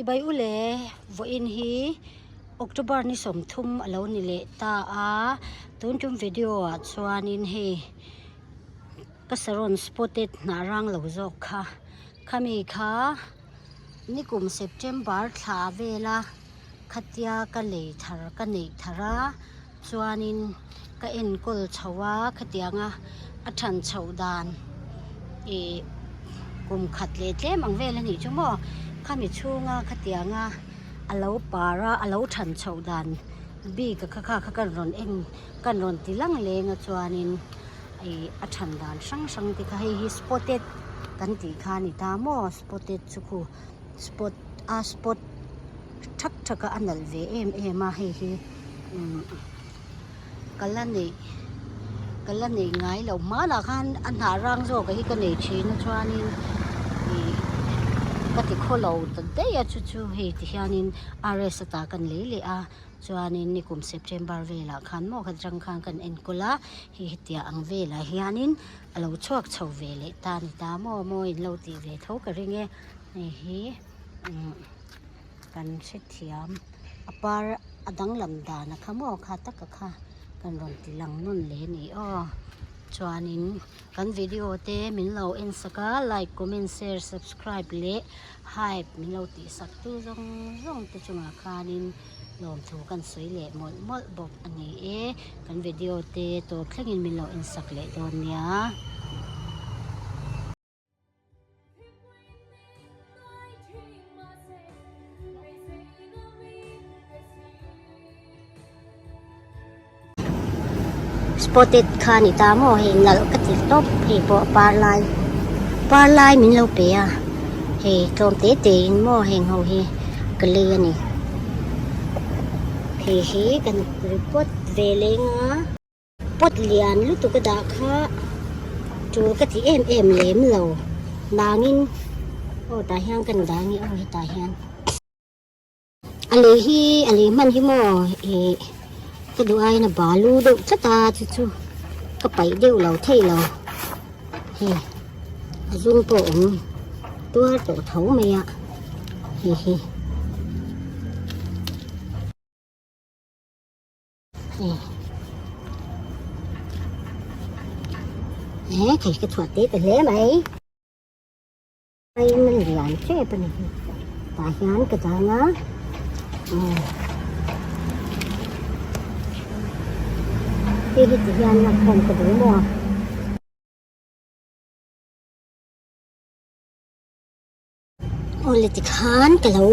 Chibai u le, vawiin hi October ni 30 a lo ni leh ta a, tun tum video ah chuanin hei ka saron spotted hnah rang lo zawk kha, khami kha nikum September thla vela khatia ka lei thar ka neih thar a. Chuanin ka enkawl chho a, khatianga a than chhoh dan ih kum khat leh tlem ang vel a nih chu maw khami chhunga khatianga a lo par a a lo than chhoh dan bik a kha kha kha kan rawn en kan rawn ti lang leng a chuanin ih a than dan hrang hrang te kha hei hi spotted kan tih kha a ni ta maw spotted chu khu spot a spot thak thak a a nalh ve em em a hei hi. Umm ka la neih ka la neih ngai loh hmanah khan a hnah rang zawk hi ka nei thin a chuanin ih ka ti khaw lo ta daih a chu chu hei ti hianin RS ata kan lei leh a chuanin nikum September velah khan maw kha atang khan kan enkawl a hei hetiang ang velah hianin a lo chhuak chho ve leh ta a ni ta maw maw in lo tih ve tho ka ring e hei hi umm kan hrethiam. A par a danglam dan a kha maw kha taka kha kan rawn ti lang nawn leh a ni aw chuanin kan video te min lo en sak a like comment share subscribe leh hype min lo tih sak tu zawng zawng te chungah khanin lawmthu kan sawi leh mawlh mawlh bawk a ni e kan video te tawp thlengin min lo en sak leh dawn nia. Spotted kha a ni ta maw hei nalh ka ti tawp hei pawh a par lai par lai min lo pe a hei tlawm te te in maw heng ho hi ka lei a ni hei hi kan report ve leng a. Pot lian lutuk a dah kha tul ka ti em em lem lo nangin aw tah hian kan dah nge aw hetah hian a lei hi a lei hman hi maw ih ka duh aiin a balu deuh tlat a chu chu ka paih deuh lo thei lo hei a zum pawh a awm tuar tawh tho mai a hei hi. He thei ka chhuah te ta hle mai aiin a lian tep a ni hi tah hian ka dang a hei hi ti hian a khawm ka duh maw. Awle tikhan ka lo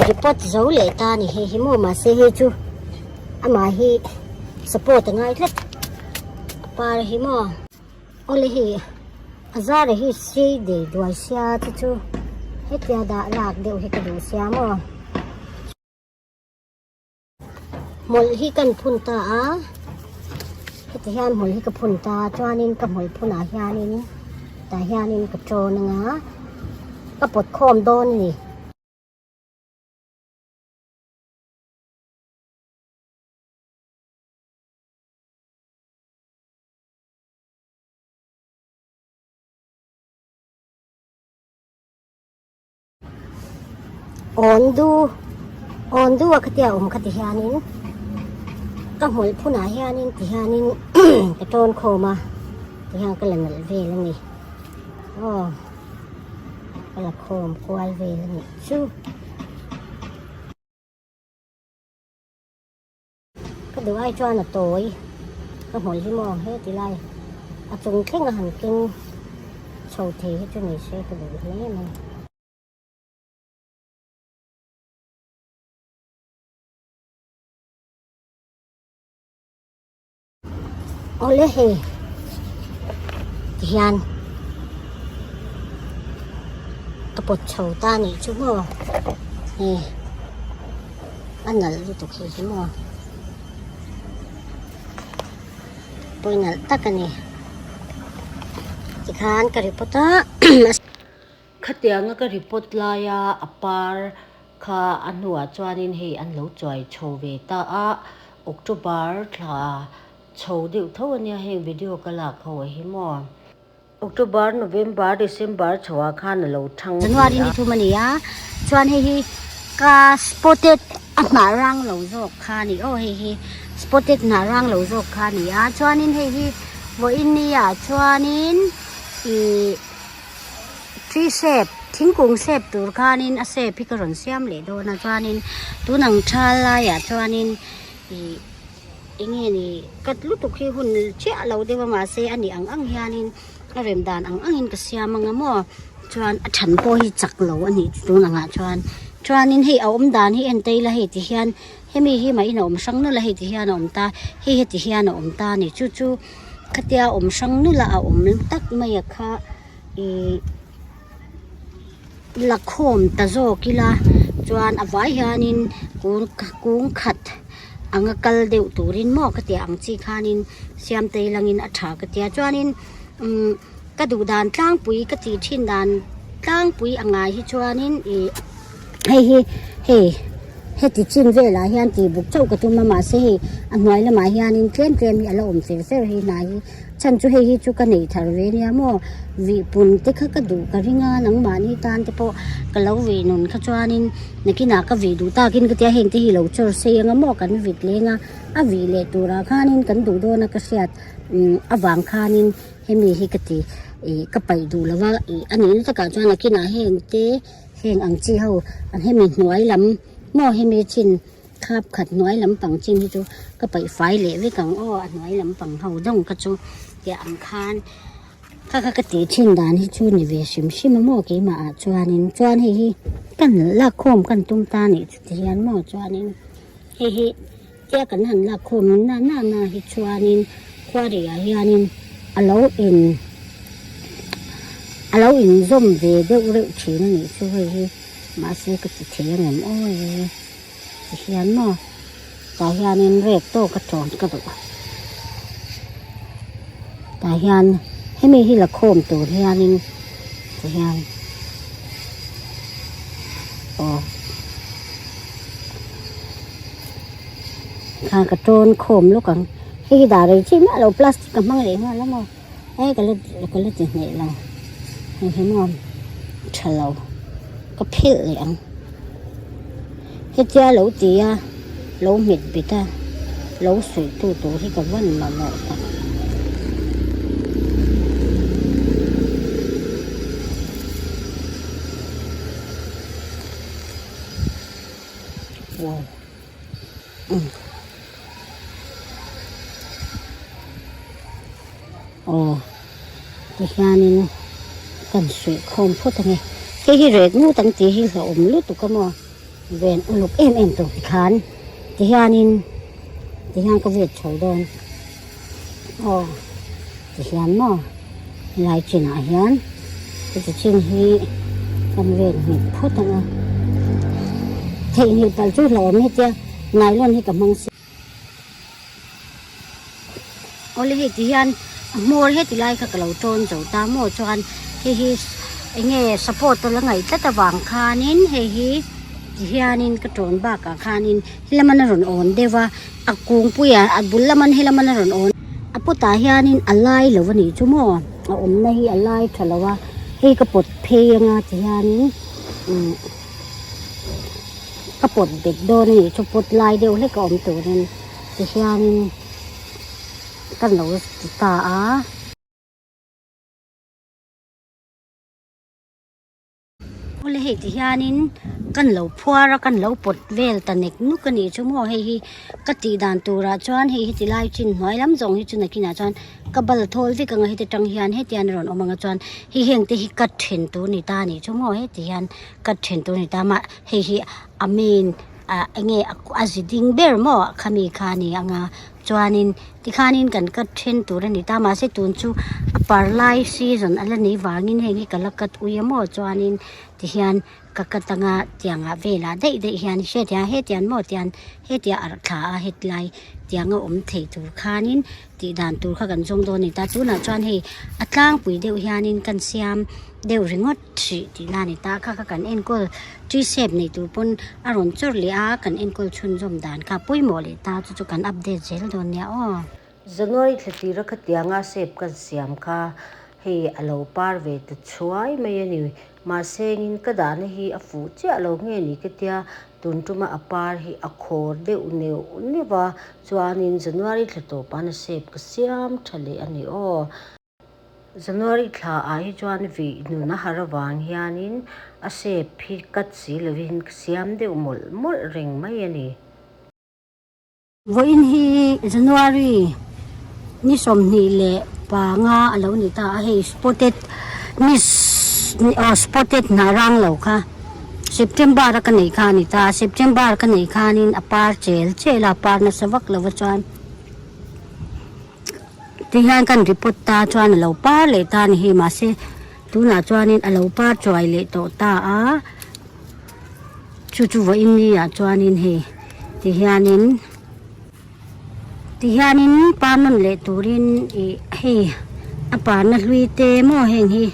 report zo leh ta a ni hei hi maw mahse hei chu amah hi support a ngai tlat a par hi maw awle hei a zara hi sei dei duai sia te chu hetia dah lak deuh hi ka duh sia maw. Hmawlh hi kan phun ta a, heti hian hmawlh hi ka phun ta a, chuanin ka hmawlh phunah hianin tah hianin ka ṭawn ang a, ka pawt khawm dawn a ni. Awn du awn du a khatia awm kha ti hianin ka hmawlh phunah hianin ti hianin ka tawn khawm a ti hian ka la nalh vel a ni aw ka la khawm kual vel a nih chu. Ka duh ai chuan a tawi ka hmawlh hi maw he ti lai a chung thleng a han keng chho thei hi chu ni se ka duh hle mai. Awle hei tihian ka pawt chho ta nih chu maw hei a nalh lutuk hei hi maw pawi nalh tak a ni tikhan ka report a khatianga ka report laia a par kha a hnuah chuanin hei an lo chuai chho ve ta a October thla chho deuh tho ania heng video ka lak ho hi maw. October, November, December chhoah khan a lo thang hle a. January ni thum a ni a, chuan hei hi ka spotted a hnah rang lo zawk kha a ni aw hei hi spotted hnah rang lo zawk kha a ni a, chuanin hei hi vawiin ni ah chuanin ih tree shape thingkung shape tur khanin a shape hi ka rawn siam leh dawn a chuanin tun ang thal laiah chuanin ih eng nge ni cut lutuk hi hun chiah lo deuh a mahse a nih ang ang hianin a rem dan ang angin ka siam anga maw chuan a then pawh hi chak lo a nih chu tun angah chuan chuanin hei a awm dan hi en ta ila hei ti hian hemi hi mah in a awm hrang nulh a hei ti hian a awm ta hei heti hian a awm ta a ni chu chu khatia awm hrang nulh a a awm tak mai a kha ihh la khawm ta zawk ila chuan a vai hianin kung kung khat anga kal deuh turin maw ka tih ang chi khanin siam te langin a tha ka tia chuanin umm ka duh dan tlangpui ka tih thin dan tlangpui a ngai hi chuanin ih hei hi hei heti chin velah hian tih buk chauh ka tum a mahse hei a hnuai lamah hianin tlem tlem hi a la awm fer fer hi hnai hi. Chhan chu hei hi chu ka nei thar ve nia maw vih pun te kha ka duh ka ring a nangmahni tan te pawh ka lo vih nun kha chuanin nakinah ka vih duh takin ka tia heng te hi lo chawr sei anga maw kan vit leng a a vih leh turah khanin kan duh dawn a ka hriat umm avang khanin hemi hi ka ti ih ka paih duh lo va ih a nihna takah chuan nakinah heng te heng ang chi ho hemi hnuai lam maw hemi chin. Thap khat hnuai lampang chin hi chu ka paih fai leh vek ang aw a hnuai lampang ho dawng kha chu tiah ang khan kha kha ka tih thin dan hi chu ni ve hrim hrim a maw keimah ah chuanin chuan hei hi kan lak khawm kan tum ta nih chu ti hian maw chuanin hei hi tia kan han lak khawm na na na hi chuanin khuari ah hianin a lo in a lo inzawm ve deuh reuh thin a nih chu hei hi mahse ka ti thei ang em aw hei hi. Ti hian maw tah hianin rek tawk a tawn ka duh a tah hian hemi hi la khawm tur hianin ti hian aw kha ka tawn khawm lawk ang hei hi dah rei chi miah lo plastic ka hmang leh nghal a maw hei ka la ka la ti hneh lo hei hi maw tha lo ka phelh leh ang hetia lo ti a lo hmet bet a lo suih tu tur hi ka van mamawh tak. Wow. Aw tihianin kan suih khawm phawt ange hei hi rek ngut ang tih hi hlauhawm lutuk a maw ven uluk em em tur tikhan tihianin tihian ka vet chho dawn aw tihian maw helai chinah hian heti chin hi kan ven nghet phawt ang a theihnghilh palh chu hlauhawm hetia nylon hi ka hmang si. Awle hei ti hian a hmawr heti lai kha ka lo tawn zo ta maw chuan hei hi eng nge support a la ngaih tlat avang khanin hei hi ti hianin ka tawn bakah khanin helaman a rawn awn deuh a a kungpuiah a bul laman helaman a rawn awn a pawtah hianin a lai lo a nih chu maw a awmna hi a lai tha lo a hei ka pawt phei anga ti hianin umm. Ka pawt bet dawn a nih chu pawt lai deuh hlek a awm turin tihianin ka lo ti ta a. Awle hei tihianin kan lo phuar a kan lo pawt vel ta nek nuk a nih chu maw hei hi ka tih dan turah chuan hei heti lai chin hnuai lam zawng hi chu nakinah chuan Ka bal thawl vek anga heti tang hian hetian a rawn awm anga chuan hei heng te hi cut then tur ni ta anih chu maw heti hian cut then tur ni ta mah hei hi a main ah enge a zi ding ber maw khami kha a ni anga chuanin tikhanin kan cut then tur a ni ta mahse tun chu a par lai season a la nih vangin heng hi ka la cut ui a maw chuanin tihian ka cut anga tiangah velah daih daih hian hriat hian hetiang maw tian hetia arh thla a hetlai tianga awm thei tur khanin tih dan tur kha kan zawng dawn a ni ta tunah chuan hei a tlangpui deuh hianin kan siam deuh ringawt hrih tihna a ni ta kha kha kan enkawl tree shape nei tur pawn a rawn chawr leh a kan enkawl chhunzawm dan kha pawimawh leh ta chu chu kan update zel dawn nia aw. January thla tira khatianga shape kan siam kha. hei a lo par ve ta chhuai mai a ni. Mahse engin ka dahna hi a fuh chiah lo nge ni ka tia tun tuma a par hi a khawr deuh neuh neuh a chuanin January thla tawp an a shape ka siam tha leh a ni aw. January thla ah hi chuan vih nun a har avang hianin a shape hi cut si lovin ka siam deuh mawlh mawlh reng mai a ni. Vawiin hi January ni 25 a lo ni ta a, hei spotted miss aw spotted hnah rang lo kha September a ka neih kha a ni ta a, September ka neih khanin a par chel chel a, a par nasa vak lo va chuan tihian kan report ta chuan a lo par leh ta a ni hi mahse tunah chuanin a lo par chuai leh tawh ta a. Chu chu vawiin ni ah chuanin hei tihianin tihianin pa nawn leh turin ih hei a parna hlui te maw heng hi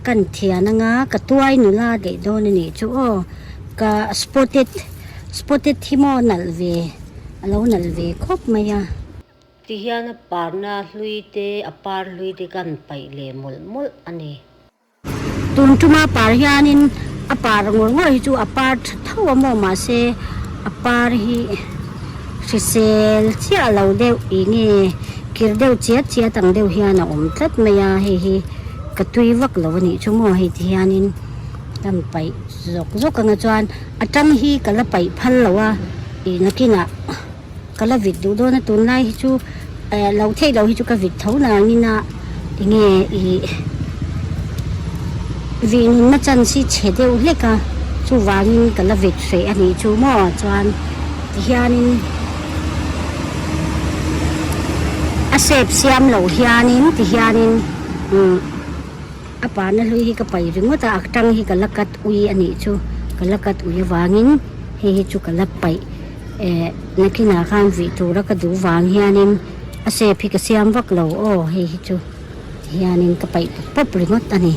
kan thian anga ka tuai nula daih dawn a nih chu aw ka spotted spotted hi maw nalh ve a lo nalh ve khawp mai a. Tihian a parna hlui te a par hlui te kan paih leh mawlh mawlh a ni. Tun tuma par hianin a par ngawr ngawr hi chu a par tha tho a maw mahse a par hi hrisel chiah lo deuh ih nge kir deuh chiat chiat ang deuh hian a awm tlat mai a hei hi ka tui vak lo a nih chu maw hei ti hianin kan paih zawk zawk anga chuan a tang hi ka la paih phal lo a ih nakinah ka la vit duh dawn a tunlai hi chu eh lo theih loh hi chu ka vit tho nangin a enge ih vih nunna chance hi chhe deuh hlek a chuvangin ka la vit hreh a nih chu maw chuan tihianin a shape siam loh hianin tihianin umm a parna hlui hi ka paih ringawt a a tang hi ka la cut ui a nih chu ka la cut ui avangin hei hi chu ka la paih. Eh nakinah khan vih tura ka duh vang hianin a shape hi ka siam vak lo aw hei hi chu tihianin ka paih pawp pawp ringawt a ni.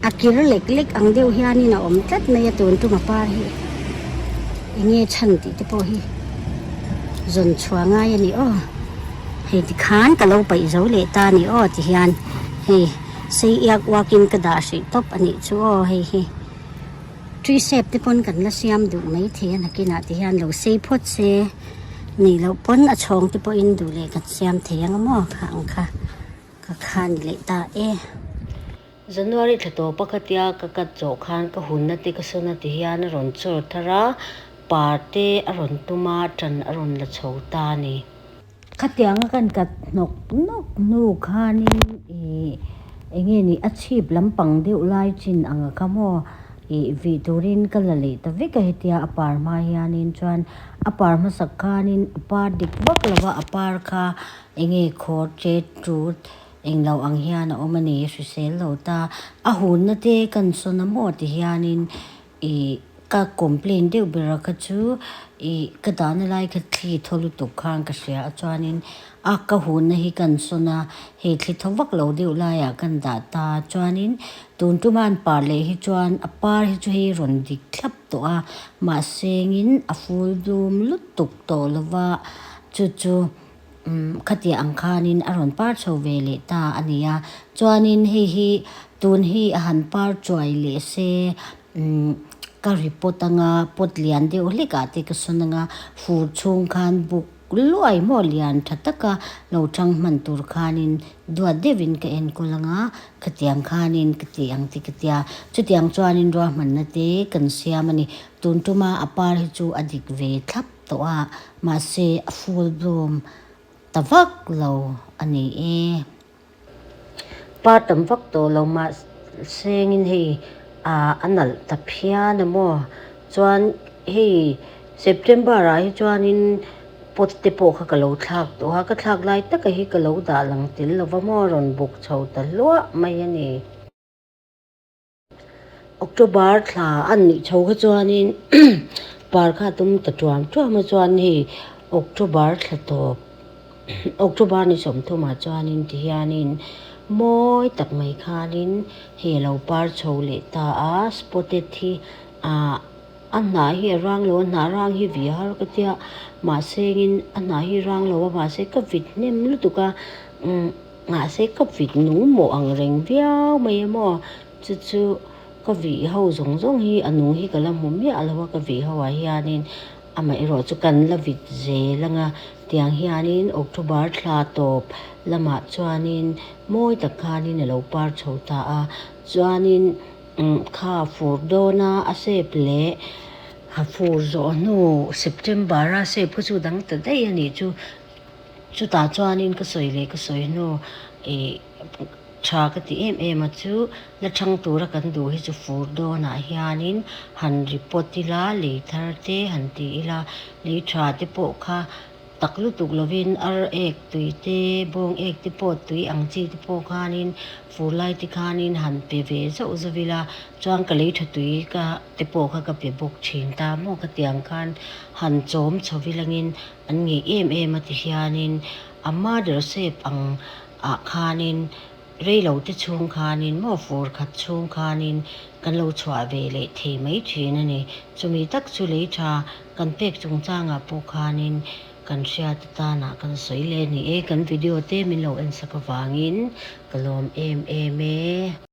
A kir lek lek ang deuh hianin a awm tlat mai a tun tuma par hi enge chhan tih te pawh hi zawn chhuah ngai a ni aw hei tikhan ka lo paih zo leh ta a ni aw tihian hei sei iak uakin ka dah hrih tawp a nih chu aw hei hi. Tree shape te pawn kan la siam duh maithei a nakinah te hian lo sei phawt se nih loh pawn a chhawng te pawhin duh leh kan siam thei ang maw kha ang kha ka kha ni leh ta e. January thla tawpa khatia ka cut zawh khan ka hunna te ka sawn a ti hian a rawn chawr thar a, par te a rawn tum a, tan a rawn la chho ta a ni. Khatianga kan cut hnawk hnawk hnu khanin ih eng nge ni a chhip lampang deuh lai chin ang a kha maw ih vih turin ka la leh ta vek a hetia a par hma hianin chuan a par hmasak khanin a par dik vak lo va a par kha eng nge khawr chet tut eng lo ang hian a awm a ni hrisel lo ta a hunna te kan sawn a maw ti hianin Ih ka complain deuh ber a kha chu ih ka dahna lai kha thli thaw lutuk khan ka hria a chuanin a ka hunna hi kan sawn a hei thli thaw vak lo deuh laiah kan dah ta chuanin tun tuma an par leh hi chuan a par hi chu hei rawn dik thlap tawh a mahse engin a full bloom lutuk tawh lova chu chu. Umm khatiah ang khanin a rawn par chho ve leh ta a ni a, chuanin hei hi tun hi a han par chuai leh se umm ka ri pot anga pot lian deuh hlek ah te ka sawn anga fur chhung khan buk luai maw lian tha taka lo chang hman tur khanin duat deuhin ka enkawl anga khatiang khanin ka ti ang ti ka tia chutiang chuanin ruahmanna te kan siam a ni tun tuma a par hi chu a dik ve thlap. tawh a mahse a full bloom ta vak lo a ni e. Par tam vak tawh lo mahse engin hei ah a nalh ta phian a maw chuan hei September ah hi chuanin pot te pawh kha ka lo thlak tawh a ka thlak lai taka hi ka lo dah lang tel lo va maw a rawn buk chho ta hluah mai a ni. October thla a nih chho kha chuanin par kha a tum ta tuam tuam a chuan hei October thla tawp October ni 30 ah chuanin tihianin mawi tak mai khanin hei a lo par chho leh ta a spotted hi ah a hnah hi a rang lo a hnah rang hi vi har ka tia mahse engin a hnah hi rang lo a mahse ka vit hnem lutuk a umm. Mahse ka vit nung mawh ang reng viau mai a maw chu chu ka vih ho zawng zawng hi a nung hi ka la hmu miah lo a ka vih ho ah hianin amaherawh chu kan la vit zel ang a tiang hianin October thla tawp lamah chuanin mawi tak khanin a lo par chho ta a chuanin umm kha fur dawna a shape leh ha fur zawh hnu September a shape kha chu dang ta daih a nih chu. Chutah chuanin ka sawi leh ka sawi hnu ih tha ka ti em em a chu la thang tura kan duh hi chu fur dawnah hianin han report ila lei thar te han ti ila lei tha te pawh kha tak lutuk lovin ar ek tui te bawng ek te pawh tui ang chi te pawh khanin fur lai te khanin han pe ve zauh zauh ila chuan ka lei tha tui ka te pawh kha ka pe bawk thin ta maw ka tiang khan han chawm chho ilangin An ngeih em em a ti hianin a mother shape ang ah khanin reilo te chhung khanin maw fur khat chhung khanin kan lo chhuah ve leh thei mai thin a ni. Chumi tak chu lei tha kan pek chungchangah pawh khanin kan hriat atanah kan sawi leh a ni e. Kan video te min lo en sak avangin ka lawm em em e.